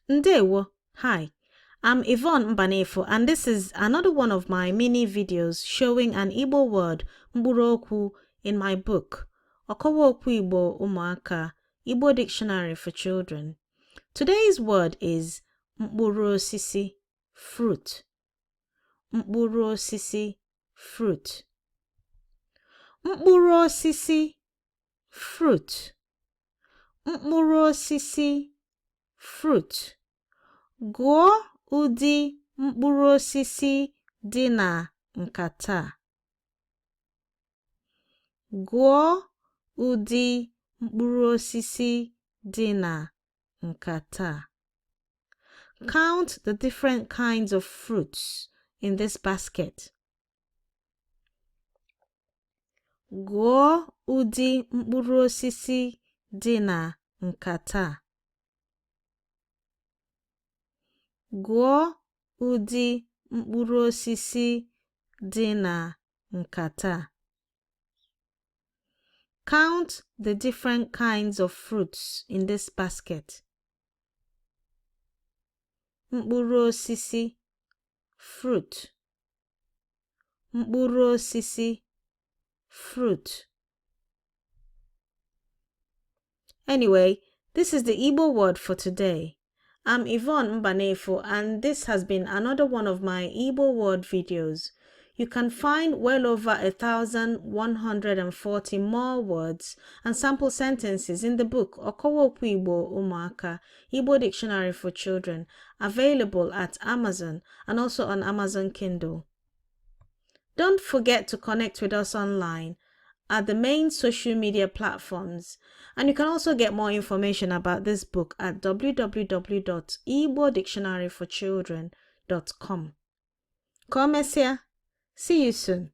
Ndewo. Hi, I'm Yvonne Mbanefo and this is another one of my mini videos showing an Igbo word, mkpụrụ in my book, Ọkọwa Okwu Igbo Ụmụaka, Igbo Dictionary for Children. Today's word is mkpụrụ osisi, fruit. Mkpụrụ osisi, fruit. Mkpụrụ osisi, fruit. Mkpụrụ osisi, fruit. Gụọ ụdị mkpụrụ osisi dị na nkata a. Gụọ ụdị mkpụrụ osisi dị na nkata a. Count the different kinds of fruits in this basket. Gụọ ụdị mkpụrụ osisi dị na nkata a. Gụọ ụdị mkpụrụ osisi dị na nkata a. Count the different kinds of fruits in this basket. Mkpụrụ osisi, fruit. Mkpụrụ osisi, fruit. Anyway, this is the Igbo word for today. I'm Yvonne Mbanefo and this has been another one of my Igbo word videos. You can find well over 1,140 more words and sample sentences in the book Ọkọwa Okwu Igbo Ụmụaka, Igbo Dictionary for Children, available at Amazon and also on Amazon Kindle. Don't forget to connect with us online at the main social media platforms. And you can also get more information about this book at www.igbodictionaryforchildren.com. Ka o mesịa. See you soon.